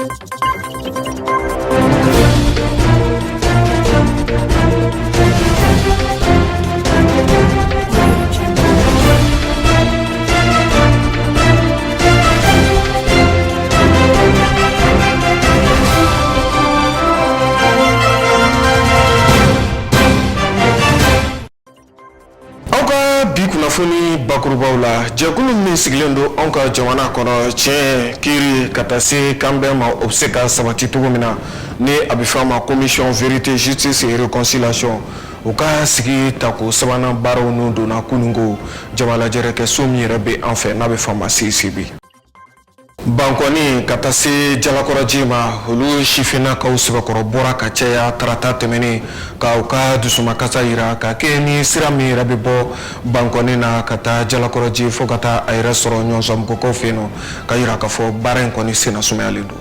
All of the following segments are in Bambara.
Aw ka bi kunnafoni bakurubaw la, jɛkulu min sigilen don anw ka jamana kɔnɔ tiɲɛ kiiri ka taa se kanbɛn ma, o bɛ se ka sabati cogo min na, ni a bɛ fɔ a ma commission vérité, justice et réconciliation, u ka sigi tako sabanan baaraw nun donna kununko jamalajɛrɛkɛso min yɛrɛ bɛ an fɛ, n'a bɛ fɔ a ma CICB. Bankɔni ka taa se Jalakɔrɔji ma, olu sifinnakaw sɛbɛkɔrɔ bɔra ka caya tarata tɛmɛnen ka u ka dusumakasa jira ka kɛ ni sira min yɛrɛ bɛ bɔ Bankɔni na ka taa Jalakɔrɔji fo ka taa a yɛrɛ sɔrɔ Ɲɔsɔnmɔgɔkaw fɛ yen nɔ, ka jira k'a fɔ baara in kɔni senna sumayalen don.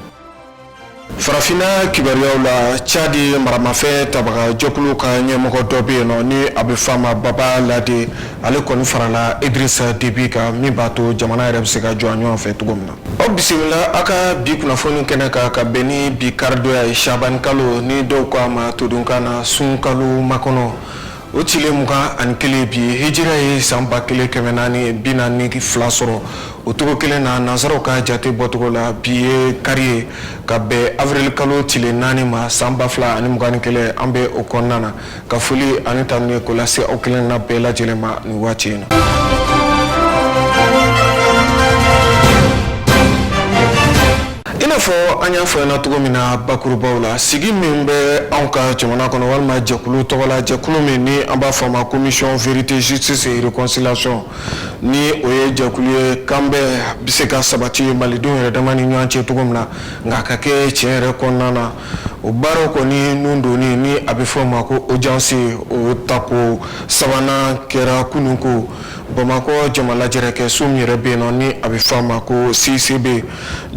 Farafinna kibaruyaw la, Cadi maramafɛn tabaga jɛkulu ka ɲɛmɔgɔ dɔ bɛ yen nɔ, ni a bɛ f'a ma Baba Lade, ale kɔni farala Idrissa Déby kan, min b'a to jamana yɛrɛ bɛ se ka jɔ a ɲɔgɔn fɛ cogo min na. Aw bisimila aw ka bi kunnafoni kɛnɛ kan ka bɛn ni bi karidonya ye, Shabani kalo, ni dɔw ko a ma todunkan na sunkalo makɔnɔ, o tile 21 bi hijira ye san 1442 sɔrɔ. O cogo kelen na, nansaraw ka jate bɔcogo la, bi ye kari ye ka bɛn avril kalo tile 4 ma, san 2021. An bɛ o kɔnɔna na ka foli ani tanuni ko lase aw kelen na bɛɛ lajɛlen ma nin waati in na. I n'a fɔ an y'a fɔ ɲɛna cogo min na bakurubaw la, sigi min bɛ anw ka jamana kɔnɔ walima jɛkulu tɔgɔ la, jɛkulu min ni an b'a fɔ a ma commission vérité, justice et réconciliation, ni o ye jɛkulu ye kanbɛn bɛ se ka sabati malidenw yɛrɛ dama ni ɲɔgɔn cɛ cogo min na, nka ka kɛ tiɲɛ yɛrɛ kɔnɔna na, o baaraw kɔni nun donni, ni a bɛ fɔ o ma ko audience, o tako sabanan kɛra kunun ko Bamakɔ jamalajɛrɛkɛso min yɛrɛ bɛ yen nɔ, ni a bɛ fɔ a ma ko CICB.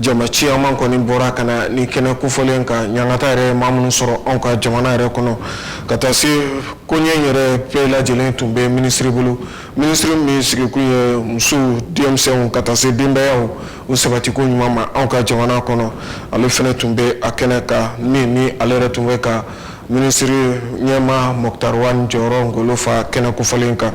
Jama caman kɔni bɔra ka na ni kɛnɛ kofɔlen kan, ɲangata yɛrɛ maa minnu sɔrɔ anw ka jamana yɛrɛ kɔnɔ, ka taa se koɲɛ yɛrɛ bɛɛ lajɛlen tun bɛ minisiri bolo, minisiri min sigikun ye musow, denmisɛnw ka taa se denbayaw u sabatiko ɲuman ma anw ka jamana kɔnɔ. Ale fana tun bɛ a kɛnɛ kan, min ni ale yɛrɛ tun bɛ ka minisiri ɲɛmaa Moctar Ouane jɔyɔrɔ ngolo fa kɛnɛ kofɔlen kan.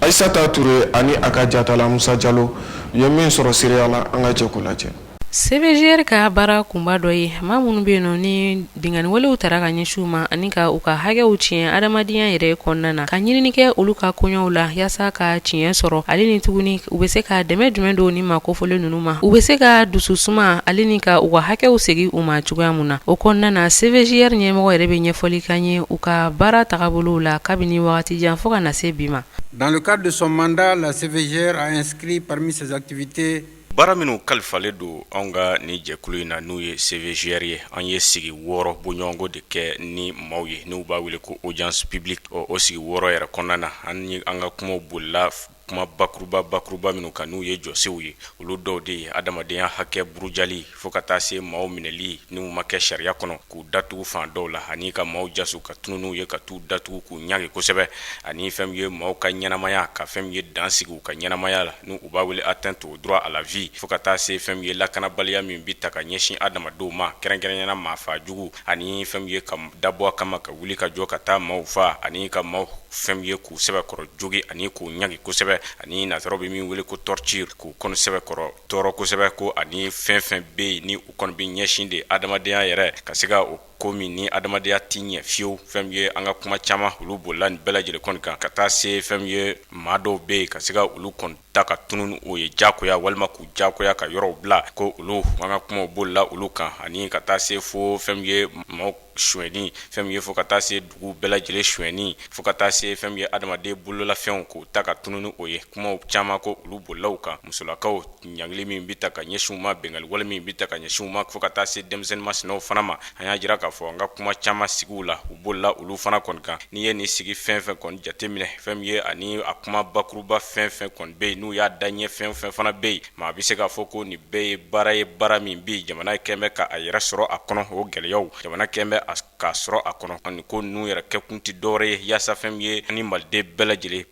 Ayisata Ture ani a ka jatala Musa Jalo ye min sɔrɔ seereya la, an ka jɛ k'o lajɛ. CVJR ka baara kunba dɔ ye maa minnu bɛ yen nɔ ni binkanniwalew tara ka ɲɛsin u ma ani ka u ka hakɛw tiɲɛ adamadenya yɛrɛ kɔnɔna na, ka ɲinini kɛ olu ka koɲɛw la yaasa ka tiɲɛ sɔrɔ, ale ni tuguni u bɛ se ka dɛmɛ jumɛn don ni maa kofɔlen ninnu ma, u bɛ se ka dusu suma ale ni ka u ka hakɛw segin u ma cogoya mun na. O kɔnɔna na, CVJR ɲɛmɔgɔ yɛrɛ bɛ ɲɛfɔli k'an ye u ka baara tagabolow la kabini wagati jan fo ka na se bi ma. Dans le cadre de son mandat, la CVJR a inscrit parmi ses activités Baara minnu kalifalen don anw ka nin jɛkulu in na, n'u ye CVJR ye, an ye sigi 6 bɔɲɔgɔnko de kɛ ni maaw ye, n'u b'a wele ko audience publique. O sigi 6 yɛrɛ kɔnɔna na, an ni an ka kumaw bolila kuma bakuruba bakuruba minnu kan, n'u ye jɔsew ye, olu dɔw de ye adamadenya hakɛ burujali fo ka taa se maaw minɛli n'u ma kɛ sariya kɔnɔ k'u datugu fan dɔw la, ani ka maaw jaso ka tunun n'u ye ka t'u datugu k'u ɲangi kosɛbɛ, ani fɛn min ye maaw ka ɲɛnamaya, ka fɛn min ye dan sigi u ka ɲɛnamaya la, n'u b'a wele atteinte au droit à la vie, fo ka taa se fɛn min ye lakanabaliya min bɛ ta ka ɲɛsin adamadenw ma, kɛrɛnkɛrɛnnenya la maafa jugu, ani fɛn min ye ka dabɔ a kama ka wuli ka jɔ ka taa maaw faa, ani ka maaw fɛn min ye k'u sɛbɛkɔrɔ jogi ani k'u ɲangi kosɛbɛ, ani nansaraw bɛ min wele ko torture, k'u kɔni sɛbɛkɔrɔ tɔɔrɔ kosɛbɛ, ko ani fɛn fɛn bɛ yen ni u kɔni bɛ ɲɛsin de adamadenya yɛrɛ ka se ka o ko min ni adamadenya tɛ ɲɛ fiyewu. Fɛn min ye an ka kuma caman, olu bolila nin bɛɛ lajɛlen kɔni kan, ka taa se fɛn min ye maa dɔw bɛ yen ka se ka olu kɔni ta ka tunun o ye jagoya walima k'u jagoya ka yɔrɔw bila, ko olu an ka kumaw bolila olu kan, ani ka taa se fo fɛn min ye maaw sonyɛni, fɛn min ye fo ka taa se dugu bɛɛ lajɛlen sonyɛni, fo ka taa se fɛn min ye adamaden bololafɛnw k'o ta ka tunun ni o ye. Kumaw caman ko olu bolila u kan, musolakaw ɲangili min bɛ ta ka ɲɛsin u ma, binkanni wale min bɛ ta ka ɲɛsin u ma, fo ka taa se denmisɛnnin masinaw fana ma. An y'a jira k'a k'a fɔ an ka kuma caman sigiw la, u bolila olu fana kɔni kan. N'i ye nin sigi fɛn fɛn kɔni jateminɛ, fɛn min ye ani a kuma bakuruba fɛn fɛn kɔni bɛ yen, n'u y'a daɲɛ fɛn fɛn fana bɛ yen, maa bɛ se k'a fɔ ko nin bɛɛ ye baara ye, baara min bi jamana kɛn bɛ ka a yɛrɛ sɔrɔ a kɔnɔ. O gɛlɛyaw jamana kɛn bɛ k'a sɔrɔ a kɔnɔ, ani ko ninnu yɛrɛ kɛkun tɛ dɔwɛrɛ ye yaasa fɛn min ye ani maliden bɛɛ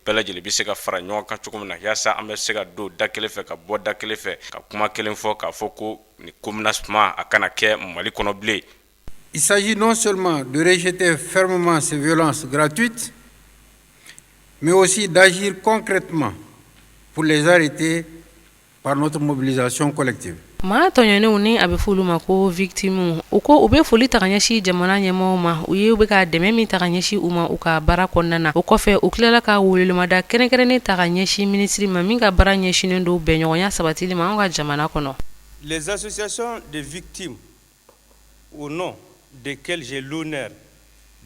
lajɛlen bɛ se ka fara ɲɔgɔn kan cogo min na, yaasa an bɛ se ka don da kelen fɛ ka bɔ da kelen fɛ, ka kuma kelen fɔ k'a fɔ ko nin ko nasuma a kana kɛ Mali kɔnɔ bilen. Il s'agit non seulement de rejeter fermement ces violences gratuites, mais aussi d'agir concrètement pour les arrêter par notre mobilisation collective. Maa tɔɲɔnenw ni a bɛ fɔ olu ma ko victimes, u ko u bɛ foli ta ka ɲɛsin jamana ɲɛmɔgɔw ma, u ye u bɛ ka dɛmɛ min ta ka ɲɛsin u ma u ka baara kɔnɔna na. O kɔfɛ, u tilala ka welemada kɛrɛnkɛrɛnnen ta ka ɲɛsin minisiri ma min ka baara ɲɛsinnen don bɛnɲɔgɔnya sabatili ma an ka jamana kɔnɔ. Les associations de victimes au nom desquelles j'ai l'honneur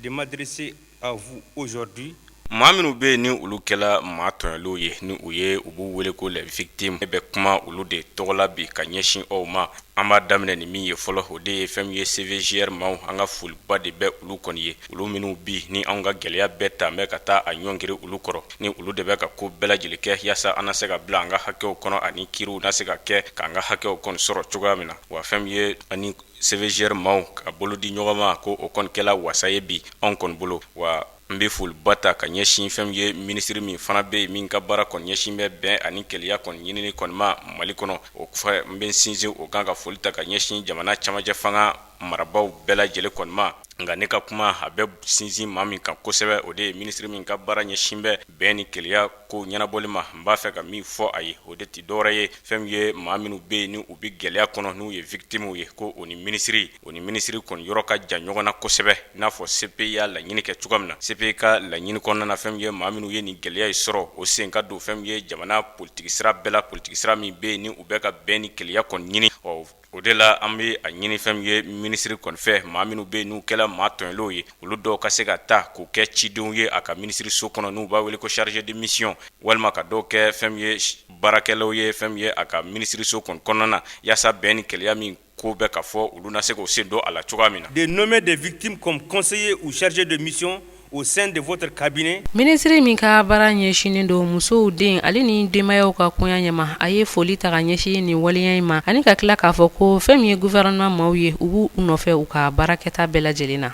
de m'adresser à vous aujourd'hui. Maa minnu bɛ yen ni olu kɛla maa tɔɲɔlenw ye, ni u ye u b'u wele ko les victimes, ne bɛ kuma olu de tɔgɔ la bi ka ɲɛsin aw ma. An b'a daminɛ ni min ye fɔlɔ, o de ye fɛn min ye CVJR maaw. An ka foliba de bɛ olu kɔni ye, olu minnu bi ni anw ka gɛlɛya bɛɛ ta bɛ ka taa a ɲɔngiri olu kɔrɔ, ni olu de bɛ ka ko bɛɛ lajɛlen kɛ yaasa an na se ka bila an ka hakɛw kɔnɔ ani kiiriw na se ka kɛ k'an ka hakɛw kɔni sɔrɔ cogoya min na. Wa fɛn min ye ani CVJR maaw ka bolo di ɲɔgɔn ma, ko o kɔni kɛla wasa ye bi anw kɔni bolo. Wa n bɛ foliba ta ka ɲɛsin fɛn min ye minisiri min fana bɛ yen min ka baara kɔni ɲɛsin bɛ bɛn ani kelenya kɔni ɲinini kɔni ma Mali kɔnɔ. O kɔfɛ, n bɛ sinsin o kan ka foli ta ka ɲɛsin jamana camancɛ fanga marabaaw bɛɛ lajɛlen kɔni ma. Nka ne ka kuma a bɛ sinsin maa min kan kosɛbɛ, o de ye minisiri min ka baara ɲɛsin bɛ bɛn ni kelenya ko ɲɛnabɔli ma. N b'a fɛ ka min fɔ a ye, o de tɛ dɔwɛrɛ ye fɛn min ye maa minnu bɛ yen ni u bɛ gɛlɛya kɔnɔ, n'u ye victimes ye, ko o ni minisiri kɔni yɔrɔ ka jan ɲɔgɔn na kosɛbɛ, i n'a fɔ CPI y'a laɲini kɛ cogoya min na. CPI ka laɲini kɔnɔna na, fɛn min ye maa minnu ye nin gɛlɛya in sɔrɔ, o sen ka don fɛn min ye jamana politiki sira bɛɛ la, politiki sira min bɛ yen ni u bɛ ka bɛn ni kelenya kɔni ɲini. Ɔ, o de la an bɛ a ɲini fɛn min ye minisiri kɔni fɛ, maa minnu bɛ yen n'u kɛla maa tɔɲɔlenw ye, olu dɔw ka se ka ta k'u kɛ cidenw ye a ka minisiriso kɔnɔ, n'u b'a wele ko chargé de mission, walima ka dɔw kɛ fɛn min ye baarakɛlaw ye fɛn min ye a ka minisiriso kɔni kɔnɔna na, yaasa bɛn ni kelenya min ko bɛ ka fɔ, olu na se k'u sen don a la cogoya min na. De nommer des victimes comme conseillers ou chargés de mission au sein de votre cabinet. Minisiri min ka baara ɲɛsinnen don musow, den ale ni denbayaw ka koɲa ɲɛma, a ye foli ta ka ɲɛsin nin waleya in ma, ani ka tila k'a fɔ ko fɛn min ye gouvernement maaw ye, u b'u nɔfɛ u ka baarakɛta bɛɛ lajɛlen na.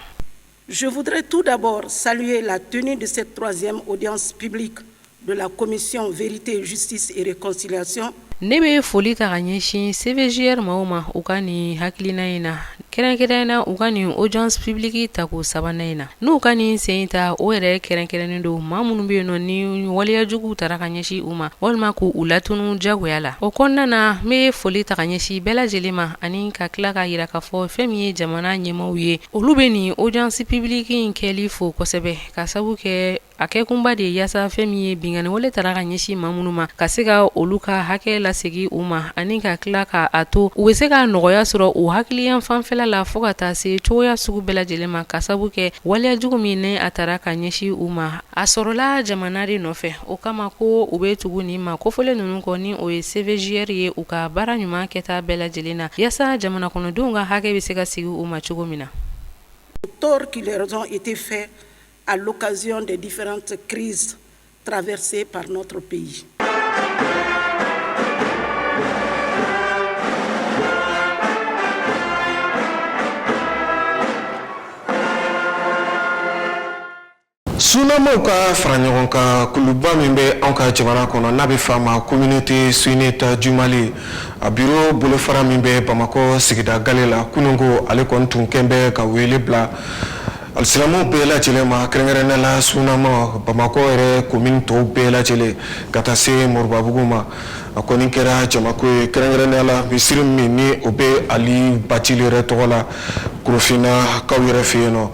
Je voudrais tout d'abord saluer la tenue de cette troisième audience publique de la commission Vérité, Justice et Réconciliation. Ne bɛ foli ta ka ɲɛsin CVJR maaw ma u ka nin hakilina in na, kɛrɛnkɛrɛn na u ka nin audience publique tako sabanan in na. N'u ka nin sen ta, o yɛrɛ kɛrɛnkɛrɛnnen don maa minnu bɛ yen nɔ ni waleya juguw tara ka ɲɛsin u ma walima k'u u latunu jagoya la. O kɔnɔna na, n bɛ foli ta ka ɲɛsin bɛɛ lajɛlen ma, ani ka tila k'a yira k'a fɔ fɛn min ye jamana ɲɛmaaw ye, olu bɛ nin audience publique in kɛli fo kosɛbɛ, ka sabu kɛ a kɛkunba de ye yaasa fɛn min ye binkanni wale tara ka ɲɛsin maa minnu ma, ka se ka olu ka hakɛ lasegin u ma, ani ka tila ka a to u bɛ se ka nɔgɔya sɔrɔ u hakiliyan fanfɛla la, fo ka taa se cogoya sugu bɛɛ lajɛlen ma, ka sabu kɛ waleya jugu min ni a tara ka ɲɛsin u ma, a sɔrɔla jamana de nɔfɛ. O kama ko u bɛ tugu nin ma kofɔlen ninnu kɔ, ni o ye CVJR ye, u ka baara ɲuman kɛta bɛɛ lajɛlen na, yaasa jamana kɔnɔdenw ka hakɛ bɛ se ka segin u ma cogo min na. Tort qui leur ont été faits à l'occasion des différentes crises traversées par notre pays. Sunamaw ka fara ɲɔgɔn kan kuluba min bɛ anw ka jamana kɔnɔ, n'a bɛ f'a ma Communauté sunnite du Mali, a biro bolofara min bɛ Bamakɔ sigida gale la, kununko ale kɔni tun kɛn bɛ ka wele bila alisilamɛw bɛɛ lajɛlen ma, kɛrɛnkɛrɛnnenya la sunama Bamakɔ yɛrɛ komini tɔw bɛɛ lajɛlen ka taa se Moribabugu ma. A kɔni kɛra jamako ye, kɛrɛnkɛrɛnnenya la misiri min ni o bɛ Ali Bacili yɛrɛ tɔgɔ la Korofinnakaw yɛrɛ fɛ yen nɔ.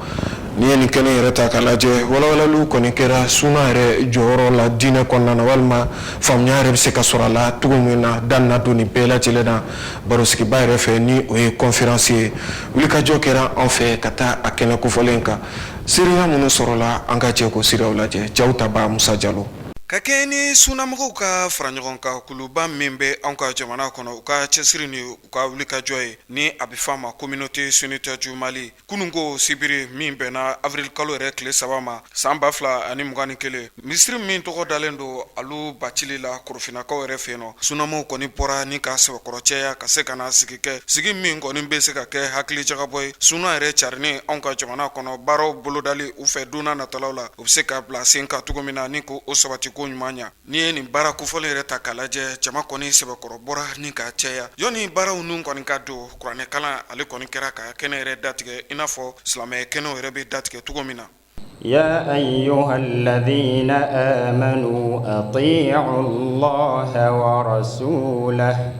N'i ye nin kɛnɛ yɛrɛ ta k'a lajɛ, walawalaliw kɔni kɛra suna yɛrɛ jɔyɔrɔ la diinɛ kɔnɔna na, walima faamuya yɛrɛ bɛ se ka sɔrɔ a la cogo min na. Da na don nin bɛɛ lajɛlen na barosigiba yɛrɛ fɛ, ni o ye conférence ye. Wulikajɔ kɛra an fɛ ka taa a kɛnɛ kofɔlen kan. Seereya minnu sɔrɔla, an ka jɛ k'o seereyaw lajɛ. Jaw taba Musa Jalo. Ka kɛɲɛ ni sunamɔgɔw ka fara ɲɔgɔn kan kuluba min bɛ anw ka jamana kɔnɔ, u ka cɛsiri ni u ka wulikajɔ ye, ni a bɛ f'a ma Communauté sunnite du Mali, kununko sibiri min bɛnna avril kalo yɛrɛ tile 3 ma san 2021, misiri min tɔgɔ dalen don Alu Bacili la korofinakaw yɛrɛ fɛ yen nɔ, sunamaw kɔni bɔra ni ka sɛbɛkɔrɔ cɛya ka se ka na sigi kɛ, sigi min kɔni bɛ se ka kɛ hakili jagabɔ ye suna yɛrɛ carinen anw ka jamana kɔnɔ, baaraw bolodali u fɛ don nataw la, u bɛ se ka bila sen kan cogo min na ni ko o sabati ko ɲuman ɲa. N'i ye nin baara kofɔlen yɛrɛ ta k'a lajɛ, jama kɔni sɛbɛkɔrɔ bɔra ni ka cɛya. Yɔni baaraw ninnu kɔni ka don, kuranɛkalan ale kɔni kɛra ka kɛnɛ yɛrɛ datigɛ i n'a fɔ silamɛ kɛnɛw yɛrɛ bɛ datigɛ cogo min na. Ya ayyuhalladhina amanu ati'u Allaha wa rasulahu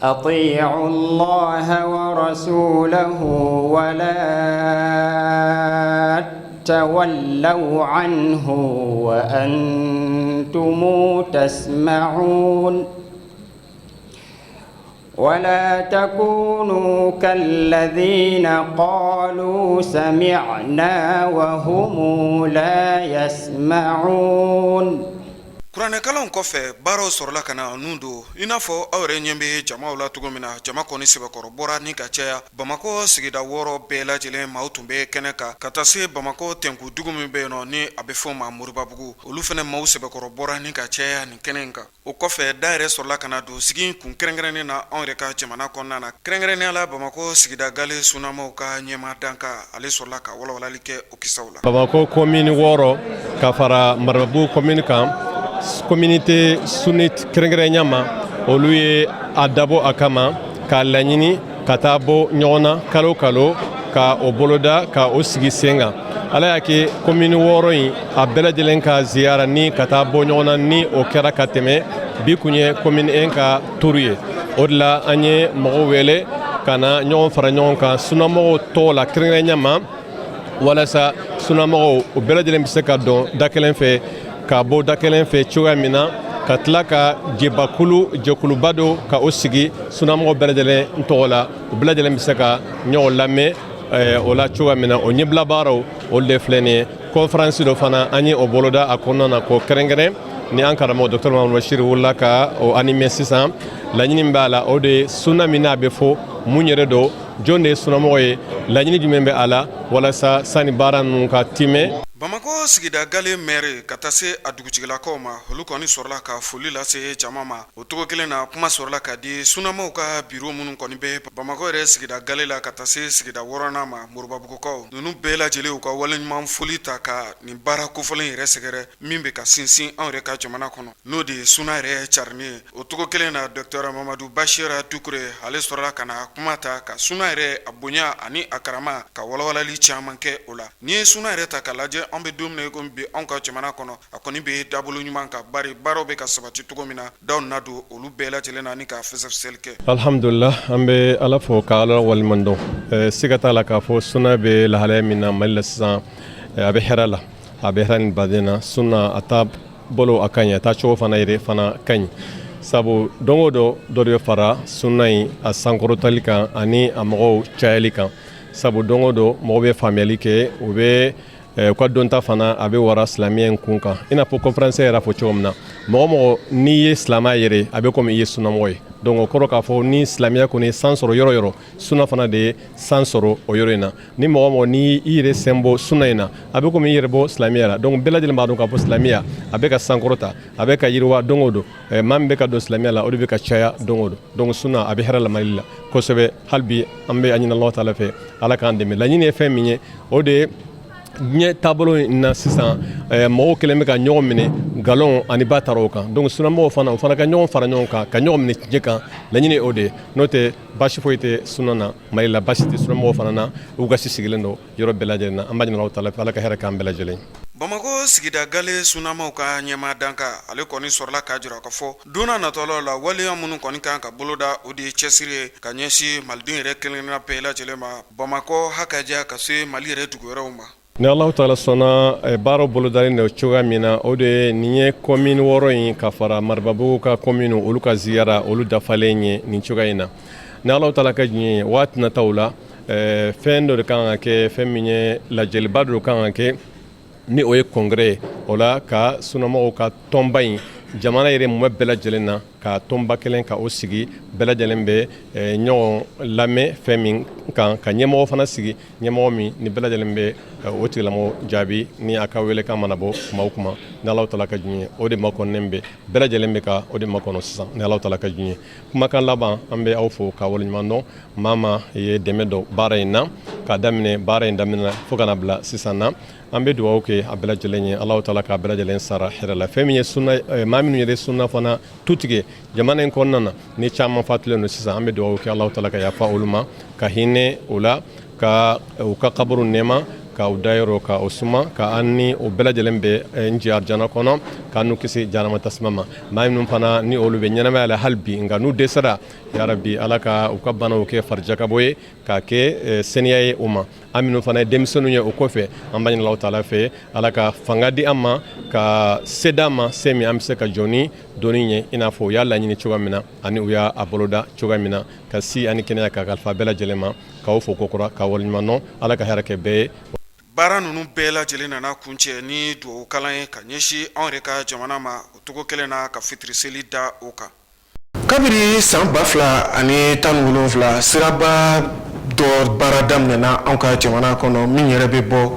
أطيعوا الله ورسوله ولا تولوا عنه وأنتم تسمعون ولا تكونوا كالذين قالوا سمعنا وهم لا يسمعون Kuranɛkalanw kɔfɛ, baaraw sɔrɔla ka na nun don i n'a fɔ aw yɛrɛ ɲɛ bɛ jamaw la cogo min na. Jama kɔni sɛbɛkɔrɔ bɔra ni ka caya. Bamakɔ sigida 6 bɛɛ lajɛlen maaw tun bɛ kɛnɛ kan, ka taa se Bamakɔ tɛnku dugu min bɛ yen nɔ, ni a bɛ fɔ o ma Moribabugu, olu fana maaw sɛbɛkɔrɔ bɔra ni ka caya nin kɛnɛ in kan. O kɔfɛ, da yɛrɛ sɔrɔla ka na don sigi kun kɛrɛnkɛrɛnnen na anw yɛrɛ ka jamana kɔnɔna na, kɛrɛnkɛrɛnnenya la Bamakɔ sigida gale sunamaw ka ɲɛmaa dankan, ale sɔrɔla ka walawalali kɛ o kisaw la. Bamakɔ commune 6 ka fara Maribabugu commune kan, communauté sunnite kɛrɛnkɛrɛnya ma, olu ye a dabɔ a kama k'a laɲini ka taa bɔ ɲɔgɔn na kalo kalo, ka o boloda, ka o sigi sen kan. Ala y'a kɛ commune 6 in a bɛɛ lajɛlen ka ziyara ni ka taa bɔ ɲɔgɔn na, ni o kɛra ka tɛmɛ. Bi kun ye commune 1 ka tour ye. O de la an ye mɔgɔw wele ka na ɲɔgɔn fara ɲɔgɔn kan sunamɔgɔw tɔgɔ la kɛrɛnkɛrɛnya ma, walasa sunamɔgɔw o bɛɛ lajɛlen bɛ se ka don da kelen fɛ, ka bɔ da kelen fɛ cogoya min na, ka tila ka jɛbakulu jɛkuluba dɔ ka o sigi sunamɔgɔw bɛɛ lajɛlen tɔgɔ la, u bɛɛ lajɛlen bɛ se ka ɲɔgɔn lamɛn o la cogoya min na. O ɲɛbila baaraw, olu de filɛ nin ye. Conférence dɔ fana, an ye o boloda a kɔnɔna na k'o kɛrɛnkɛrɛn ni an karamɔgɔ docteur Mahamadu Bashir wulila ka o animer sisan. Laɲini min b'a la, o de ye suna min n'a bɛ fɔ, mun yɛrɛ don, jɔn de ye sunamɔgɔ ye, laɲini jumɛn bɛ a la, walasa sani baara ninnu ka timɛ. Bamakɔ sigida gale maire ka taa se a dugutigilakaw ma, olu kɔni sɔrɔla ka foli lase jama ma. O cogo kelen na, kuma sɔrɔla ka di sunamaw ka biro minnu kɔni bɛ Bamakɔ yɛrɛ sigida gale la ka taa se sigida 6nan ma, Moribabugukaw ninnu bɛɛ lajɛlen, u ka waleɲuman foli ta ka nin baara kofɔlen yɛrɛ sɛgɛrɛ min bɛ ka sinsin anw yɛrɛ ka jamana kɔnɔ, n'o de ye suna yɛrɛ carinni ye. O cogo kelen na, docteur Mamadu Bashir Dukure, ale sɔrɔla ka na kuma ta ka suna yɛrɛ a bonya ani a karama, ka walawalali caman kɛ o la. N'i ye suna yɛrɛ ta ka lajɛ, an bɛ don min na i komi bi, anw ka jamana kɔnɔ, a kɔni bɛ dabolo ɲuman kan, bari baaraw bɛ ka sabati cogo min na, daw na don olu bɛɛ lajɛlen na ni ka fɛsɛfɛsɛli kɛ. Alhamdulillah, an bɛ Ala fo ka Ala waleɲuman dɔn. Siga t'a la k'a fɔ suna bɛ lahalaya min na Mali la sisan, a bɛ hɛrɛ la, a bɛ hɛrɛ ni baden na. Suna a taa bolo a ka ɲi, a taa cogo fana yɛrɛ fana ka ɲi, sabu don o don dɔ de bɛ fara suna in a sankɔrɔtali kan ani a mɔgɔw cayali kan, sabu don o don mɔgɔw bɛ faamuyali kɛ, u bɛ u ka dɔnta fana a bɛ wara silamɛya in kun kan. I n'a fɔ conférence yɛrɛ fɔ cogo min na, mɔgɔ mɔgɔ n'i ye silamɛ yɛrɛ, a bɛ komi i ye sunamɔgɔ ye. Donc o kɔrɔ k'a fɔ ni silamɛya kɔni ye san sɔrɔ yɔrɔ yɔrɔ, suna fana de ye san sɔrɔ o yɔrɔ in na. Ni mɔgɔ mɔgɔ n'i i yɛrɛ sen bɔ suna in na, a bɛ komi i yɛrɛ bɔ silamɛya la. Donc bɛɛ lajɛlen b'a dɔn k'a fɔ silamɛya a bɛ ka sankɔrɔta, a bɛ ka yiriwa don o don. Maa min bɛ ka don silamɛya la, o de bɛ ka caya don o don. Donc suna a bɛ hɛrɛ la Mali la kosɛbɛ. Hali bi an bɛ a ɲini Alahu taala fɛ, Ala k'an dɛmɛ. Laɲini ye fɛn min ye, o de ye diɲɛ taabolo in na sisan, mɔgɔw kɛlen bɛ ka ɲɔgɔn minɛ nkalon ani ba taraw kan. Donc sunamɔgɔw fana, o fana ka ɲɔgɔn fara ɲɔgɔn kan, ka ɲɔgɔn minɛ tiɲɛ kan, laɲini o de ye. N'o tɛ, baasi foyi tɛ suna na Mali la, baasi tɛ sunamɔgɔw fana na, u gasi sigilen don yɔrɔ bɛɛ lajɛlen na. An b'a ɲini Alahu taala fɛ, Ala ka hɛrɛ k'an bɛɛ lajɛlen. Bamakɔ sigida gale sunamaw ka ɲɛmaa dankan, ale kɔni sɔrɔla k'a jira k'a fɔ don n'a nataw la, waleya minnu kɔni kan ka boloda, o de ye cɛsiri ye ka ɲɛsin maliden yɛrɛ kelenkelenna bɛɛ lajɛlen ma Bamakɔ hakaja ka se Mali yɛrɛ dugu wɛrɛw ma. Ni Alahu taala sɔnna, baaraw bolodalen don cogoya min na, o de ye nin ye commune 6 in ka fara Maribabugu ka commune, olu ka ziyara olu dafalen ye nin cogoya in na. Ni Alahu taala ka diɲɛ ye, waati nataw la, fɛn dɔ de kan ka kɛ, fɛn min ye lajɛliba dɔ kan ka kɛ. Ni o ye congrès ye, o la ka sunamɔgɔw ka tɔnba in jamana yɛrɛ mumɛ bɛɛ lajɛlen na, ka tɔnba kelen ka o sigi, bɛɛ lajɛlen bɛ ɲɔgɔn lamɛn fɛn min kan, ka ɲɛmɔgɔ fana sigi, ɲɛmɔgɔ min ni bɛɛ lajɛlen bɛ o tigilamɔgɔ jaabi ni a ka welekan mana bɔ kuma o kuma, ni Alahu taala ka diɲɛ ye. O de makɔnɔnen bɛ, bɛɛ lajɛlen bɛ ka o de makɔnɔ sisan, ni Alahu taala ka diɲɛ ye. Kumakan laban, an bɛ aw fo ka waleɲuman dɔn. Maa maa ye dɛmɛ don baara in na, k'a daminɛ baara in daminɛ fo ka na bila sisan na, an bɛ dugawu kɛ a bɛɛ lajɛlen ye, Alahu taala k'a bɛɛ lajɛlen sara hɛrɛ la. Fɛn min ye sunna, maa minnu yɛrɛ sunna fana tutigɛ jamana in kɔnɔna na, ni caman fatulen don sisan, an bɛ dugawu kɛ Alahu taala ka yafa olu ma, ka hinɛ o la, ka u ka kaburu nɛɛma, ka u dayɔrɔ ka o suma, ka an ni o bɛɛ lajɛlen bɛ n jɛ arijana kɔnɔ, k'an n'u kisi jahanama tasuma ma. Maa minnu fana ni olu bɛ ɲɛnamaya la hali bi, nka n'u dɛsɛra, yarabi Ala ka u ka banaw kɛ farijakabɔ ye, k'a kɛ seniya ye u ma. An minnu fana ye denmisɛnninw ye o kɔfɛ, an b'a ɲini Alahu taala fɛ, Ala ka fanga di an ma, ka se d'an ma, se min an bɛ se ka jɔ ni dɔnni ye, i n'a fɔ u y'a laɲini cogoya min na ani u y'a boloda cogoya min na, ka si ani kɛnɛya ka kalifa bɛɛ lajɛlen ma, k'aw fo kokura, ka waleɲuman dɔn. Ala ka hɛrɛ kɛ bɛɛ ye. Baara ninnu bɛɛ lajɛlen nana kuncɛ ni dugawu kalan ye ka ɲɛsin anw yɛrɛ ka jamana ma, o cogo kelen na ka fitiri seli da o kan. Kabini san 2017, siraba dɔ baara daminɛna anw ka jamana kɔnɔ, min yɛrɛ bɛ bɔ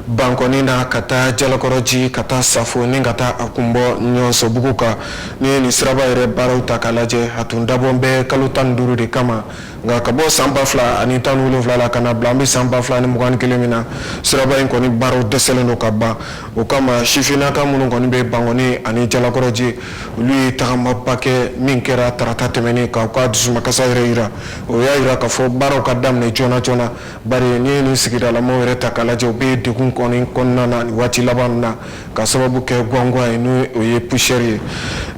Bankɔni na ka taa Jalakɔrɔji, ka taa Safo ni ka taa a kunbɔ Ɲɔsɔbugu kan. N'i ye nin siraba yɛrɛ baaraw ta k'a lajɛ, a tun dabɔn bɛ kalo 15 de kama, nka ka bɔ san 2017 la ka na bila an bɛ san 2021 min na, siraba in kɔni baaraw dɛsɛlen don ka ban. O kama, sifinnaka minnu kɔni bɛ Bankɔni ani Jalakɔrɔji, olu ye tagamaba kɛ min kɛra tarata tɛmɛnen, ka u ka dusumakasa yɛrɛ yira. O y'a yira k'a fɔ baaraw ka daminɛ joona joona, bari n'i ye nin sigidalamaw yɛrɛ ta k'a lajɛ, u bɛ degun kɔni kɔnɔna na nin waati laban ninnu na, ka sababu kɛ gwangan ye, n'o ye poussière ye.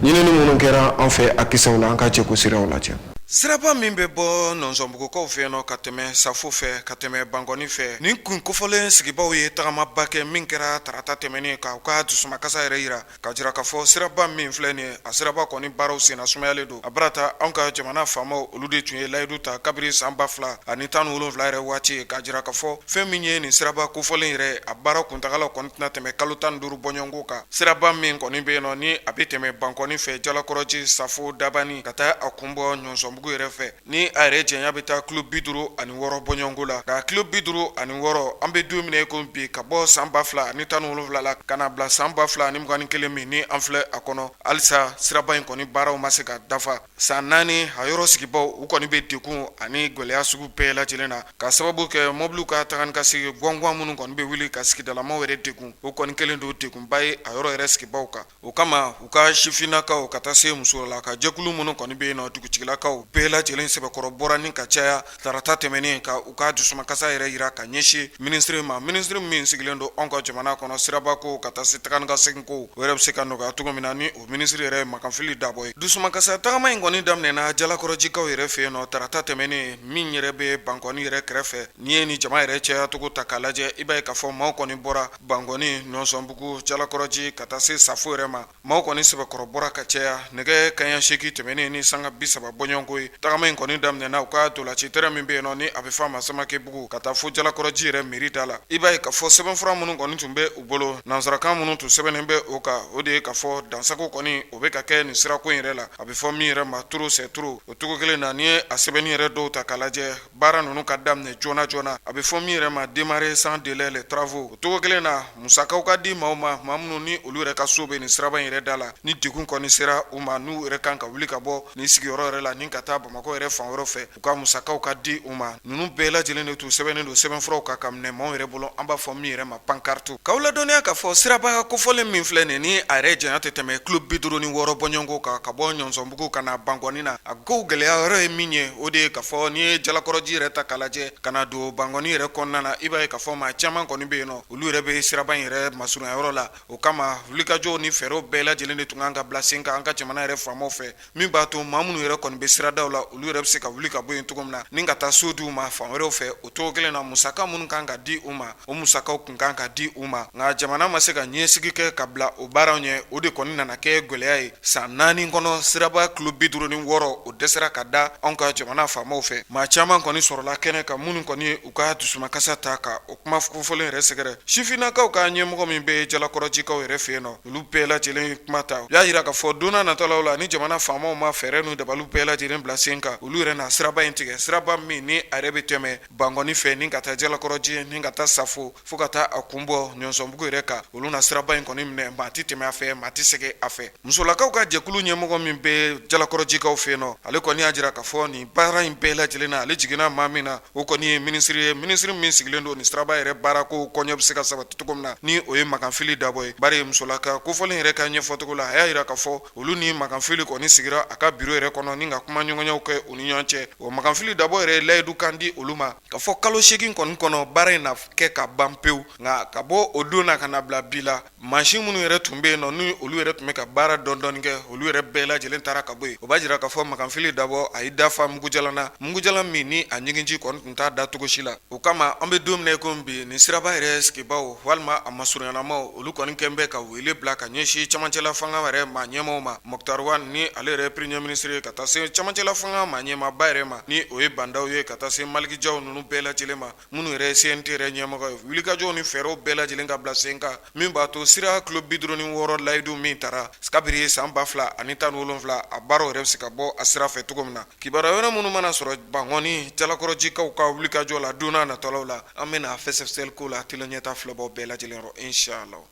Ɲinini minnu kɛra an fɛ a kisɛw la, an ka jɛ k'o siraw lajɛ. Siraba min bɛ bɔ Nɔnsɔnbugukaw fɛ yen nɔ ka tɛmɛ Safo fɛ, ka tɛmɛ Bankɔni fɛ, nin kun kofɔlen sigibaw ye tagamaba kɛ min kɛra tarata tɛmɛnen, ka u ka dusumakasa yɛrɛ yira, ka jira k'a fɔ siraba min filɛ nin ye, a siraba kɔni baaraw senna sumayalen don. A barata anw ka jamana faamaw, olu de tun ye layidu ta kabiri san 2017 yɛrɛ waati, k'a jira k'a fɔ fɛn min ye nin siraba kofɔlen yɛrɛ, a baara kuntagala kɔni tɛna tɛmɛ kalo 15 bɔɲɔgɔnko kan. Siraba min kɔni bɛ yen nɔ, ni a bɛ tɛmɛ Bankɔni fɛ, Jalakɔrɔji, Safo, Dabani, ka taa a kunbɔ Ɲɔnsɔnbugu yɛrɛ fɛ, ni a yɛrɛ janya bɛ taa kilo 56 bɔɲɔgɔnko la. Nka kilo 56, an bɛ don min na i ko bi, ka bɔ san 2017 la ka na bila san 2021 min ni an filɛ a kɔnɔ, halisa siraba in kɔni baaraw ma se ka dafa. San 4, a yɔrɔ sigibaw, u kɔni bɛ degun ani gɛlɛya sugu bɛɛ lajɛlen na, ka sababu kɛ mɔbiliw ka taga ni ka segin gwangan minnu kɔni bɛ wuli ka sigidalamaw yɛrɛ degun. O kɔni kɛlen don degunba ye a yɔrɔ yɛrɛ sigibaw kan. O kama, u ka sifinnakaw ka taa se musolaka jɛkulu minnu kɔni bɛ yen nɔ, dugutigilakaw bɛɛ lajɛlen sɛbɛkɔrɔ bɔra ni ka caya tarata tɛmɛnen, ka u ka dusumakasa yɛrɛ yira ka ɲɛsin minisiri ma, minisiri min sigilen don anw ka jamana kɔnɔ sirabako ka taa se taga ni ka segin ko, o yɛrɛ bɛ se ka nɔgɔya cogo min na, ni o minisiri yɛrɛ ye Makanfili Dabɔ ye. Dusumakasa tagama in kɔni daminɛna Jalakɔrɔjikaw yɛrɛ fɛ yen nɔ tarata tɛmɛnen, min yɛrɛ bɛ Bankɔni yɛrɛ kɛrɛfɛ. N'i ye nin jama yɛrɛ caya cogo ta k'a lajɛ, i b'a ye k'a fɔ maaw kɔni bɔra Bankɔni, Ɲɔnsɔnbugu, Jalakɔrɔji, ka taa se Safo yɛrɛ ma. Maaw kɔni sɛbɛkɔrɔ bɔra ka caya nɛgɛ kanɲɛ 8 tɛmɛnen ni sanga 30 bɔɲɔgɔnko ye. Tagama in kɔni daminɛna u ka dolaci terrain min bɛ yen nɔ, ni a bɛ f'a ma Samakebugu, ka taa fo Jalakɔrɔji yɛrɛ mairie da la. I b'a ye k'a fɔ sɛbɛnfura minnu kɔni tun bɛ u bolo, nansarakan minnu tun sɛbɛnnen bɛ o kan, o de ye k'a fɔ dansago kɔni o bɛ ka kɛ nin sirako in yɛrɛ la, a bɛ fɔ min yɛrɛ ma trop c'est trop. O cogo kelen na, n'i ye a sɛbɛnni yɛrɛ dɔw ta k'a lajɛ, baara ninnu ka daminɛ joona joona, a bɛ fɔ min yɛrɛ ma démarrer sans délai les travaux. O cogo kelen na, musakaw ka di maaw ma, maa minnu ni olu yɛrɛ ka so bɛ nin siraba in yɛrɛ da la, ni degun kɔni sera u ma, n'u yɛrɛ kan ka wuli ka bɔ nin sigiyɔrɔ yɛrɛ la ni ka taa Bamakɔ yɛrɛ fan wɛrɛ fɛ, u ka musakaw ka di u ma. Ninnu bɛɛ lajɛlen de tun sɛbɛnnen don sɛbɛnfuraw kan ka minɛ maaw yɛrɛ bolo, an b'a fɔ min yɛrɛ ma pancarte. K'aw ladɔnniya k'a fɔ siraba kofɔlen min filɛ nin ni a yɛrɛ janya tɛ tɛmɛ kilo 56 bɔɲɔgɔnko kan, ka bɔ Ɲɔnsɔnbugu ka na Bankɔni na, a kow gɛlɛya yɔrɔ ye min ye, o de ye k'a fɔ n'i ye Jalakɔrɔji yɛrɛ ta k'a lajɛ ka na don Bankɔni yɛrɛ kɔnɔna na, i b'a ye k'a fɔ maa caman kɔni bɛ yen nɔ, olu yɛrɛ bɛ siraba in yɛrɛ masurunya yɔrɔ la. O kama, wulikajɔw ni fɛɛrɛw bɛɛ lajɛlen de tun kan ka bila sen kan an ka jamana yɛrɛ faamaw fɛ, min b'a to maa minnu yɛrɛ kɔni bɛ sirada cakɛdaw la, olu yɛrɛ bɛ se ka wuli ka bɔ yen cogo min na ni ka taa so di u ma fan wɛrɛw fɛ. O cogo kelen na, musaka minnu kan ka di u ma, o musakaw kun kan ka di u ma, nka jamana ma se ka ɲɛsigi kɛ ka bila o baaraw ɲɛ. O de kɔni nana kɛ gɛlɛya ye san 4 kɔnɔ. Siraba kilo 56, o dɛsɛra ka da anw ka jamana faamaw fɛ. Maa caman kɔni sɔrɔla kɛnɛ kan minnu kɔni ye u ka dusumakasa ta ka o kuma kofɔlen yɛrɛ sɛgɛrɛ. Sifinnakaw ka ɲɛmɔgɔ min bɛ Jalakɔrɔjikaw yɛrɛ fɛ yen nɔ, olu bɛɛ lajɛlen ye kuma ta. U y'a jira k'a fɔ don nataw la, ni jamana faamaw ma fɛɛrɛ n'u dabaliw bɛɛ lajɛlen bila sen kan, olu yɛrɛ na siraba in tigɛ, siraba min ni a yɛrɛ bɛ tɛmɛ Bankɔni fɛ ni ka taa Jalakɔrɔji ni ka taa Safo fo ka taa a kun bɔ Ɲɔsɔnbugu yɛrɛ kan. Olu na siraba in kɔni minɛ, maa tɛ tɛmɛ a fɛ, maa tɛ segin a fɛ. Musolakaw ka jɛkulu ɲɛmɔgɔ min bɛ Jalakɔrɔjikaw fɛ yen nɔ, ale kɔni y'a jira k'a fɔ nin baara in bɛɛ lajɛlen na, ale jiginna maa min na, o kɔni ye minisiri ye, minisiri min sigilen don nin siraba yɛrɛ baarako kɔɲɔ bɛ se ka sabati cogo min na, ni o ye Makanfili Dabɔ ye. Bari musolaka kofɔlen yɛrɛ ka ɲɛfɔcogo la, a y'a jira k'a fɔ olu ni Makanfili kɔni sigira a ka biro yɛrɛ kɔnɔ ni ka kumaɲɔgɔnyaw kɛ u ni ɲɔgɔn cɛ. O Makanfili Dabɔ yɛrɛ ye layidu kan di olu ma k'a fɔ kalo 8 kɔni kɔnɔ, baara in na kɛ ka ban pewu. Nka ka bɔ o don na ka na bila bi la, mansin minnu yɛrɛ tun bɛ yen nɔ, ni olu yɛrɛ tun bɛ ka baara dɔɔni kɛ, olu yɛrɛ bɛɛ lajɛlen taara ka bɔ yen. O b'a jira k'a fɔ Makanfili Dabɔ a y'i dafa mugujalan na, mugujalan min ni a ɲiginji kɔni tun t'a da cogo si la. O kama an bɛ don min na i komi bi, nin siraba yɛrɛ sigibaaw walima a masurunyalamaw, olu kɔni kɛlen bɛ ka wele bila ka ɲɛsin camancɛla fanga yɛrɛ maa ɲɛmaaw ma, Moctar Ouane ni ale yɛrɛ premier ministre ye, ka taa se camancɛla fanga maa ɲɛmaaba yɛrɛ ma, ni o ye Bah N'Daw ye, ka taa se Malick Diaw ninnu bɛɛ lajɛlen ma, minnu yɛrɛ ye CNT yɛrɛ ɲɛmɔgɔ ye. Wulikajɔw ni fɛɛrɛw bɛɛ lajɛlen ka bila sen kan min b'a to sira kilo 56 layidu min tara kabiri san 2017, a baaraw yɛrɛ bɛ se ka bɔ a sira fɛ cogo min na. Kibaruya wɛrɛ minnu mana sɔrɔ Bankɔni Jalakɔrɔjikaw ka wulikajɔ la don nataw la, an bɛna fɛsɛfɛsɛli k'o la tele ɲɛta filɛbaw bɛɛ lajɛlen rɔ, inshallah.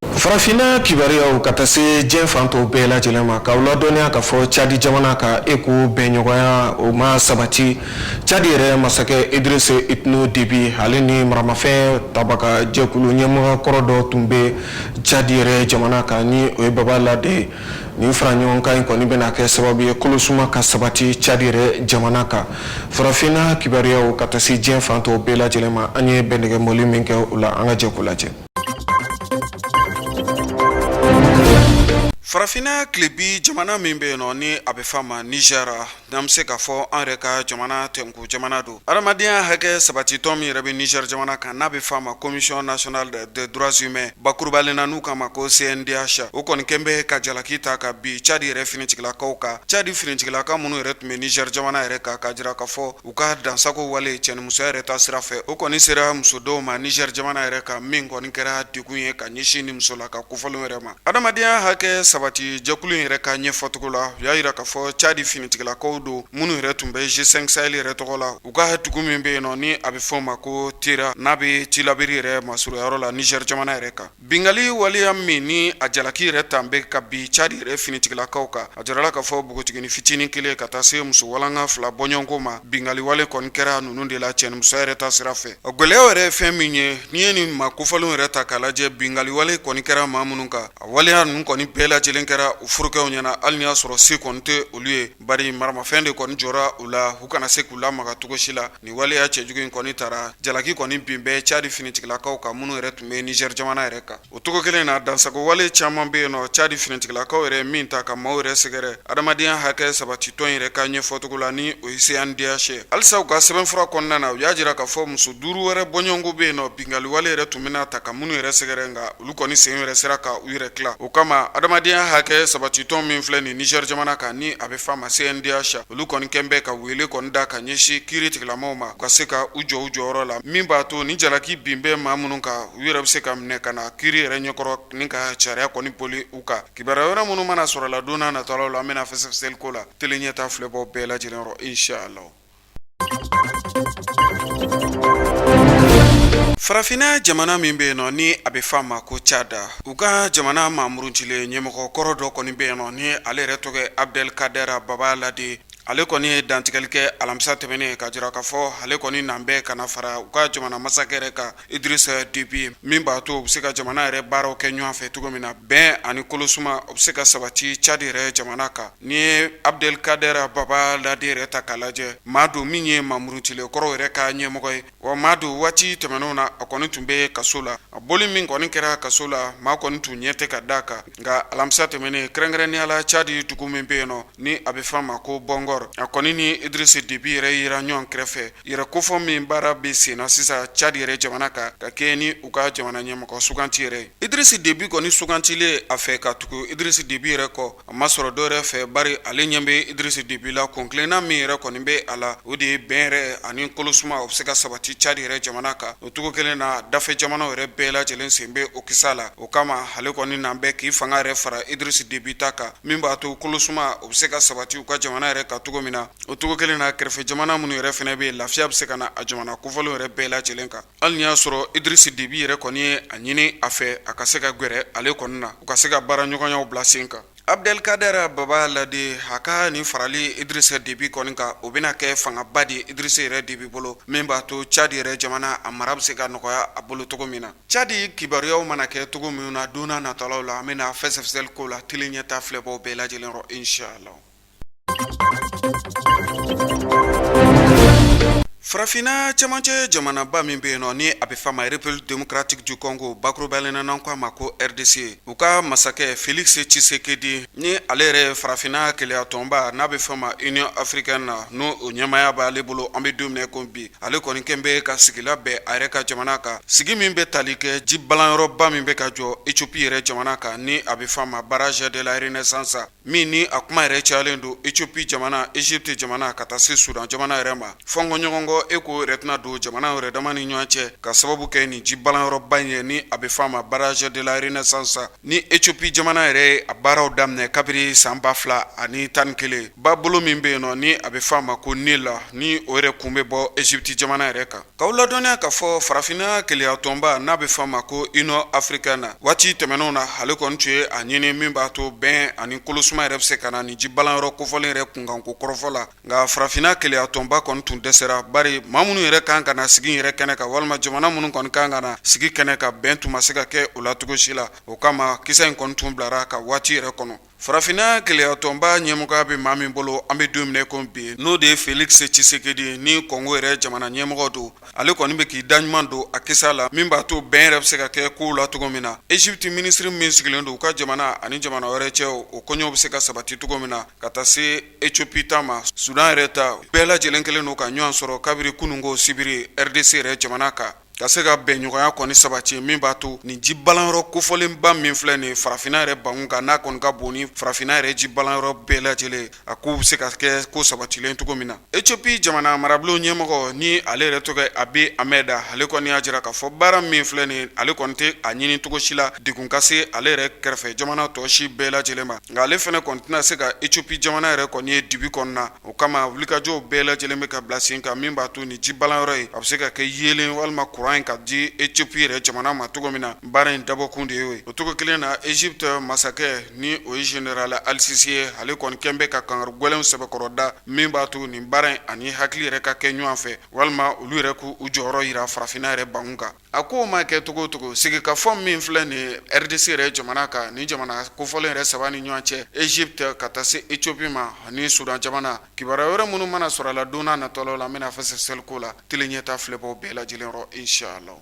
Farafinna kibaruyaw ka taa se diɲɛ fan tɔw bɛɛ lajɛlen ma, k'aw ladɔnniya k'a fɔ Cadi jamana kan, e ko bɛnɲɔgɔnya o ma sabati. Cadi yɛrɛ masakɛ Idriss Itno Déby, ale ni maramafɛn tabaga jɛkulu ɲɛmɔgɔ kɔrɔ dɔ tun bɛ Cadi yɛrɛ jamana kan, ni o ye Baba Lade ye. Nin fara ɲɔgɔn kan in kɔni bɛna kɛ sababu ye kolosuma ka sabati Cadi yɛrɛ jamana kan. Farafinna kibaruyaw ka taa se diɲɛ fan tɔw bɛɛ lajɛlen ma, an ye bɛndɛgɛmɔli min kɛ o la, an ka jɛ k'o lajɛ. Farafinna tilebi jamana min bɛ yen nɔ, ni a bɛ f'a ma Niger, n'an bɛ se k'a fɔ an yɛrɛ ka jamana tɛnku jamana don. Adamadenya hakɛ sabatitɔn min yɛrɛ bɛ Niger jamana kan, n'a bɛ f'a ma Commission nationale des droits humains, bakurubalen na n'u k'a ma ko CNDH, o kɔni kɛn bɛ ka jalaki ta ka bin Cadi yɛrɛ finitigilakaw kan, Cadi finitigilaka minnu yɛrɛ tun bɛ Niger jamana yɛrɛ kan, k'a jira k'a fɔ u ka dansago wale cɛnimusoya yɛrɛ ta sira fɛ, o kɔni sera muso dɔw ma Niger jamana yɛrɛ kan, min kɔni kɛra degun ye ka ɲɛsin ni musolaka kofɔlenw yɛrɛ ma. Adamadenya hakɛ sabati jɛkulu in yɛrɛ ka ɲɛfɔcogo la, u y'a jira k'a fɔ Cadi finitigilakaw don minnu yɛrɛ tun bɛ G5 Sahel yɛrɛ tɔgɔ la, u ka dugu min bɛ yen nɔ, ni a bɛ fɔ o ma ko Tera, n'a bɛ Tilaberi yɛrɛ masurunyayɔrɔ la Niger jamana yɛrɛ kan. Binkanni waleya min ni a jalaki yɛrɛ tan bɛ ka bin Cadi yɛrɛ finitigilakaw kan, a jirala k'a fɔ npogotiginin fitinin kelen ka taa se muso walanka fila bɔɲɔgɔnko ma, binkanni wale kɔni kɛra ninnu de la cɛnimusoya yɛrɛ ta sira fɛ. A gɛlɛya yɛrɛ ye fɛn min ye, n'i ye nin maa kofɔlenw yɛrɛ ta k'a lajɛ, binkanni wale kɔni kɛra maa minnu kan, a waleya ninnu kɔni bɛɛ lajɛlen kɛra u furukɛw ɲɛna, hali n'i y'a sɔrɔ se kɔni tɛ olu ye, bari maramafɛn de kɔni jɔra u la, u kana se k'u lamaga cogo si la. Nin waleya cɛjugu in kɔni taara jalaki kɔni bin bɛ Cadi finitigilakaw kan minnu yɛrɛ tun bɛ Niger jamana yɛrɛ kan. O cogo kelen na, dansago wale caman bɛ yen nɔ Cadi finitigilakaw yɛrɛ min ta ka maaw yɛrɛ sɛgɛrɛ adamadenya hakɛ sabatitɔn yɛrɛ ka ɲɛfɔcogo la, ni o ye CNDH ye. Halisa u ka sɛbɛnfura kɔnɔna na, u y'a jira k'a fɔ muso 5 wɛrɛ bɔɲɔgɔnko bɛ yen nɔ, binkanni wale yɛrɛ tun bɛna ta ka minnu yɛrɛ sɛgɛrɛ, nka olu kɔni sen yɛrɛ sera ka u yɛrɛ tila. O kama adamadenya hakɛ sabatitɔn min filɛ nin Niger jamana kan, ni a bɛ f'a ma CNDH, olu kɔni kɛn bɛ ka wele kɔni da ka ɲɛsin kiiri tigilamaw ma, u ka se ka u jɔ u jɔyɔrɔ la, min b'a to ni jalaki bin bɛ maa minnu kan, u yɛrɛ bɛ se ka minɛ ka na kiiri yɛrɛ ɲɛkɔrɔ ni ka sariya kɔni boli u kan. Kibaruya wɛrɛ minnu mana sɔrɔ la don n'a nataw la, an bɛna fɛsɛfɛsɛli k'o la tele ɲɛta filɛbaw bɛɛ lajɛlen rɔ, inshallah. Farafinna jamana min bɛ yen nɔ, ni a bɛ f'a ma ko Tchad, u ka jamana maa murutilen ɲɛmɔgɔ kɔrɔ dɔ kɔni bɛ yen nɔ, ni ale yɛrɛ tɔgɔ Abdel Kader Baba Lade. Ale kɔni ye dantigɛli kɛ alamisa tɛmɛnen ka jira k'a fɔ ale kɔni nan bɛ ka na fara u ka jamana masakɛ yɛrɛ kan Idriss Déby, min b'a to u bɛ se ka jamana yɛrɛ baaraw kɛ ɲɔgɔn fɛ cogo min na, bɛn ani kolosuma o bɛ se ka sabati Tchad yɛrɛ jamana kan. N'i ye Abdelkader Baba Lade yɛrɛ ta k'a lajɛ, maa don min ye maa murutilen kɔrɔw yɛrɛ ka ɲɛmɔgɔ ye. Wa maa don waati tɛmɛnenw na a kɔni tun bɛ kaso la. A bɔli min kɔni kɛra kaso la, maa kɔni tun ɲɛ tɛ ka d'a kan. Nka alamisa tɛmɛnen, kɛrɛnkɛrɛnnenya la Tchad dugu min bɛ yen nɔ ni a bɛ f'a ma ko Bongor, a kɔni ni Idriss Déby yɛrɛ yera ɲɔgɔn kɛrɛfɛ. Yɛrɛ kofɔ min baara bɛ senna sisan Tchad yɛrɛ jamana kan, ka kɛɲɛ ni u ka jamana ɲɛmɔgɔ suganti yɛrɛ ye. Idriss Déby kɔni sugantilen a fɛ ka tugu Idriss Déby yɛrɛ kɔ, a ma sɔrɔ dɔwɛrɛ fɛ, bari ale ɲɛ bɛ Idriss Déby la. Kuntilenna min yɛrɛ kɔni bɛ a la, o de ye bɛn yɛrɛ ani kolosuma o bɛ se ka sabati Tchad yɛrɛ jamana kan. O cogo kelen na, dafɛ jamanaw yɛrɛ bɛɛ lajɛlen sen bɛ o kisa la. O kama ale kɔni nan bɛ k'i fanga yɛrɛ fara Idriss Déby ta kan, min b'a to kolosuma o bɛ se ka sabati u ka jamana yɛrɛ kan cogo min na. O cogo kelen na, kɛrɛfɛ jamana minnu yɛrɛ fana bɛ yen, lafiya bɛ se ka na a jamana kofɔlenw yɛrɛ bɛɛ lajɛlen kan. Hali n'i y'a sɔrɔ Idriss Déby yɛrɛ kɔni ye a ɲini a fɛ a ka se ka gɛrɛ ale kɔni na, u ka se ka baara ɲɔgɔnyaw bila sen kan. Abdelkader Baba Lade a ka nin farali Idriss Déby kɔni kan, o bɛna kɛ fangaba de ye Idriss yɛrɛ Déby bolo, min b'a to Tchad yɛrɛ jamana a mara bɛ se ka nɔgɔya a bolo cogo min na. Tchad kibaruyaw mana kɛ cogo min na don nataw la, an bɛna fɛsɛfɛsɛli k'o la tele ɲɛta filɛbaw bɛɛ lajɛlen rɔ, inshallah. Farafinna cɛmancɛ jamanaba min bɛ yen nɔ ni a bɛ f'a ma République démocratique du Congo, bakurubalen na n'an k'a ma ko RDC, u ka masakɛ Félix Tshisekedi, ni ale yɛrɛ ye farafinna kelenya tɔnba n'a bɛ f'a ma Union africaine na, n'o o ɲɛmaaya b'ale bolo an bɛ don min na ko bi, ale kɔni kɛn bɛ ka sigi labɛn a yɛrɛ ka jamana kan, sigi min bɛ tali kɛ ji balanyɔrɔba min bɛ ka jɔ Éthiopie yɛrɛ jamana kan ni a bɛ f'a ma barrage de la Renaissance, min ni a kuma yɛrɛ cayalen don Ethiopie jamana, Egypte jamana ka taa se Sudan jamana yɛrɛ ma. Fɔnkɔ ɲɔgɔn kɔ e ko yɛrɛ tɛna don jamana yɛrɛ dama ni ɲɔgɔn cɛ ka sababu kɛ nin ji balanyɔrɔba in ye ni a bɛ f'a ma barrage de la Renaissance, ni Ethiopie jamana yɛrɛ ye a baaraw daminɛ kabiri san 2011. Ba bolo min bɛ yen nɔ ni a bɛ f'a ma ko Nil, ni o yɛrɛ kun bɛ bɔ Egypte jamana yɛrɛ kan. K'aw ladɔnniya k'a fɔ farafinna kelenya tɔnba n'a bɛ f'a ma ko Union africaine, waati tɛmɛnenw na ale kɔni tun ye a ɲini min b'a to bɛn ani kolosuma yɛrɛ bɛ se ka na nin ji balanyɔrɔ kofɔlen yɛrɛ kunkanko kɔrɔfɔ la. Nka farafinna kelenya tɔnba kɔni tun dɛsɛra, bari maa minnu yɛrɛ kan ka na sigi yɛrɛ kɛnɛ kan walima jamana minnu kɔni kan ka na sigi kɛnɛ kan, bɛn tun ma se ka kɛ o la cogo si la. O kama kisa in kɔni tun bilara ka waati yɛrɛ kɔnɔ. Farafinna kelenya tɔnba ɲɛmɔgɔya bɛ maa min bolo an bɛ don min na ko bi, n'o de ye Félix Tshisekedi, ni Kɔngo yɛrɛ jamana ɲɛmɔgɔ don. Ale kɔni bɛ k'i da ɲuman don a kisa la min b'a to bɛn yɛrɛ bɛ se ka kɛ kow la cogo min na. Egypte minisiri min sigilen don u ka jamana ani jamana wɛrɛ cɛ, o koɲɛw bɛ se ka sabati cogo min na ka taa se Ethiopie ta ma, Sudan yɛrɛ ta, bɛɛ lajɛlen kɛlen don ka ɲɔgɔn sɔrɔ kabiri kununko sibiri RDC yɛrɛ jamana kan, ka se ka bɛnɲɔgɔnya kɔni sabati min b'a to nin ji balanyɔrɔ kofɔlenba min filɛ nin farafinna yɛrɛ bangun kan, n'a kɔni ka bon ni farafinna yɛrɛ ji balanyɔrɔ bɛɛ lajɛlen, a kow bɛ se ka kɛ ko sabatilen cogo min na. Ethiopie jamana marabulon ɲɛmɔgɔ ni ale yɛrɛ tɔgɔ Abiy Ahmed, ale kɔni y'a jira k'a fɔ baara min filɛ nin, ale kɔni tɛ a ɲini cogo si la degun ka se ale yɛrɛ kɛrɛfɛ jamana tɔ si bɛɛ lajɛlen ma. Nka ale fana kɔni tɛna se ka Ethiopie jamana yɛrɛ kɔni ye dibi kɔnɔna. O kama wulikajɔw bɛɛ lajɛlen bɛ ka bila sen kan min b'a to nin ji balanyɔrɔ ye a bɛ se ka kɛ yeelen walima kuran in ka di Ethiopie yɛrɛ jamana ma cogo min na. Baara in dabɔkun de y'o ye. O cogo kelen na, Egypte masakɛ ni o ye général Al-Sisi ye, ale kɔni kɛn bɛ ka kangari gɛlɛnw sɛbɛkɔrɔ da min b'a to nin baara in ani hakili yɛrɛ ka kɛ ɲɔgɔn fɛ, walima olu yɛrɛ k'u jɔyɔrɔ jira farafinna yɛrɛ bangun kan. A ko ma kɛ cogo o cogo, sigikafɔ min filɛ nin RDC yɛrɛ jamana kan, ni jamana kofɔlen yɛrɛ saba ni ɲɔgɔn cɛ, Egypte ka taa se Ethiopie ma ani Sudan jamana, kibaruya wɛrɛ minnu mana sɔrɔ a la don n'a nataw la, an bɛna fɛsɛfɛsɛli k'o la tele ɲɛta filɛbaw bɛɛ lajɛlen rɔ, inchallah.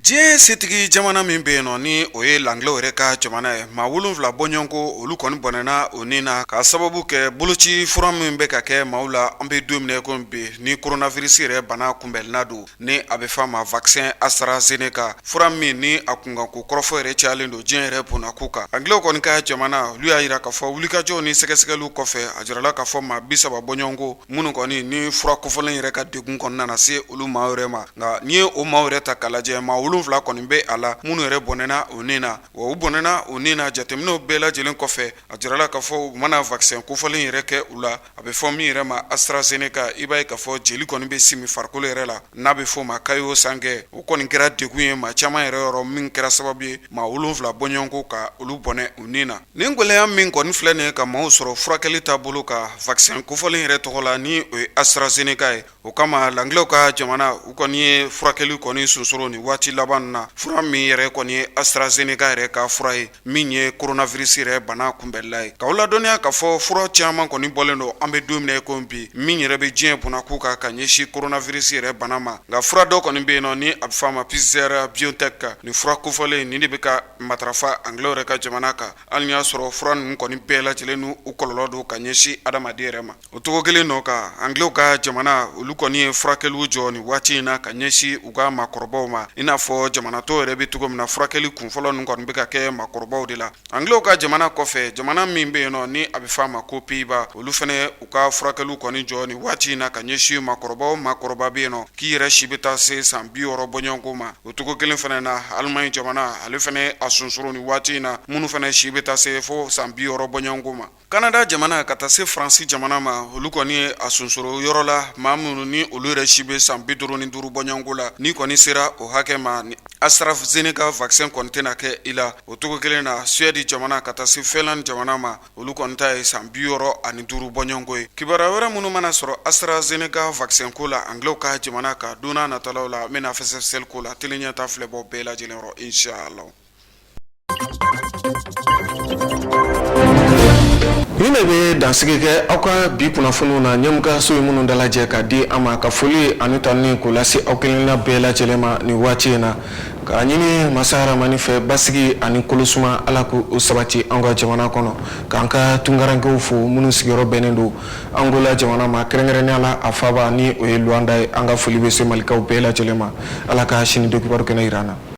Diɲɛ setigi jamana min bɛ yen nɔ ni o ye langilɛw yɛrɛ ka jamana ye, maa 7 bɔɲɔgɔnko olu kɔni bɔnɛna o ni na k'a sababu kɛ boloci fura min bɛ ka kɛ maaw la an bɛ don min na ko bi, ni coronavirus yɛrɛ bana kunbɛnna don ni a bɛ f'a ma vaccin AstraZeneca, fura min ni a kunkanko kɔrɔfɔ yɛrɛ cayalen don diɲɛ yɛrɛ bonnako kan. Angilɛw kɔni ka jamana, olu y'a jira k'a fɔ wulikajɔw ni sɛgɛsɛgɛliw kɔfɛ, a jirala k'a fɔ maa 30 bɔɲɔgɔnko minnu kɔni ni fura kofɔlen yɛrɛ ka degun kɔni nana se olu maa yɛrɛ ma. Nka n'i ye o maaw yɛrɛ ta k'a lajɛ, maa 7 kɔni bɛ a la minnu yɛrɛ bɔnɛna u ni na. Wa u bɔnɛna u ni na, jateminɛw bɛɛ lajɛlen kɔfɛ, a jirala k'a fɔ u mana vaccin kofɔlen yɛrɛ kɛ u la, a bɛ fɔ min yɛrɛ ma AstraZeneca, i b'a ye k'a fɔ jeli kɔni bɛ simi farikolo yɛrɛ la, n'a bɛ f'o ma caillot sanguin. O kɔni kɛra degun ye maa caman yɛrɛ yɔrɔ, min kɛra sababu ye maa 7 bɔɲɔgɔnko ka olu bɔnɛ u ni na. Nin gɛlɛya min kɔni filɛ nin ye ka maaw sɔrɔ furakɛli taabolo kan vaccin kofɔlen yɛrɛ tɔgɔ la, ni o ye AstraZeneca ye, o kama langilɛw ka jamana, u kɔni ye furakɛli kɔni sonsoro nin waati laban na, fura min yɛrɛ kɔni ye AstraZeneca yɛrɛ ka fura ye, min ye coronavirus yɛrɛ bana kunbɛnla ye. K'aw ladɔnniya k'a fɔ fura caman kɔni bɔlen don an bɛ don min na i ko bi, min yɛrɛ bɛ diɲɛ bunakun kan ka ɲɛsin coronavirus yɛrɛ bana ma. Nka fura dɔ kɔni bɛ yen nɔ, ni a bɛ fɔ a ma Pfizer BioNTech, nin fura kofɔlen nin de bɛ ka matarafa angilɛw yɛrɛ ka jamana kan, hali n'i y'a sɔrɔ fura ninnu kɔni bɛɛ lajɛlen n'u kɔlɔlɔ don ka ɲɛsin adamaden yɛrɛ ma. O cogo kelen nɔ kan, angilɛw ka jamana, olu kɔni ye furakɛliw jɔ nin waati in na ka ɲɛsin u ka maakɔrɔbaw ma, i n'a fɔ jamana tɔw yɛrɛ bɛ cogo min na. Furakɛli kunfɔlɔ ninnu kɔni bɛ ka kɛ maakɔrɔbaw de la. Angilɛw ka jamana kɔfɛ, jamana min bɛ yen nɔ ni a bɛ f'a ma ko Pays-Bas, olu fana u ka furakɛliw kɔni jɔ nin waati in na ka ɲɛsin maakɔrɔbaw. Maakɔrɔba bɛ yen nɔ k'i yɛrɛ si bɛ taa se san 60 bɔɲɔgɔnko ma. O cogo kelen fana na, Allemagne jamana, ale fana a sonsoro nin waati in na, minnu fana si bɛ taa se fo san 60 bɔɲɔgɔnko ma. Kanada jamana ka taa se Faransi jamana ma, olu kɔni ye a sonsoro yɔrɔ la, maa minnu ni olu yɛrɛ si bɛ san 55 bɔɲɔgɔnko la, n'i kɔni sera o hakɛ ma, ni AstraZeneca vaccin kɔni tɛna kɛ i la. O cogo kelen na, Suède jamana ka taa se Finlande jamana ma, olu kɔni ta ye san 65 bɔɲɔgɔnko ye. Kibaruya wɛrɛ minnu mana sɔrɔ AstraZeneca vaccin ko la Anglais ka jamana kan, don n'a nataw la, n bɛna fɛsɛfɛsɛli k'o la télé ɲɛta filɛbaaw bɛɛ lajɛlen yɔrɔ, inchallah. Nin de bɛ dansigi kɛ aw ka bi kunnafoniw na, ɲɛmɔgɔso ye minnu dalajɛ ka di an ma. Ka foli ani tanuni k'o lase aw kelenna bɛɛ lajɛlen ma nin waati in na, k'a ɲini masa haramani fɛ basigi ani kolosuma, Ala k'o sabati an ka jamana kɔnɔ, k'an ka tunkarankew fo minnu sigiyɔrɔ bɛnnen don Angola jamana ma, kɛrɛnkɛrɛnnenya la a faaba ni o ye Luanda ye. An ka foli bɛ se malikaw bɛɛ lajɛlen ma. Ala ka sini don kibaru kɛnɛ jira an na.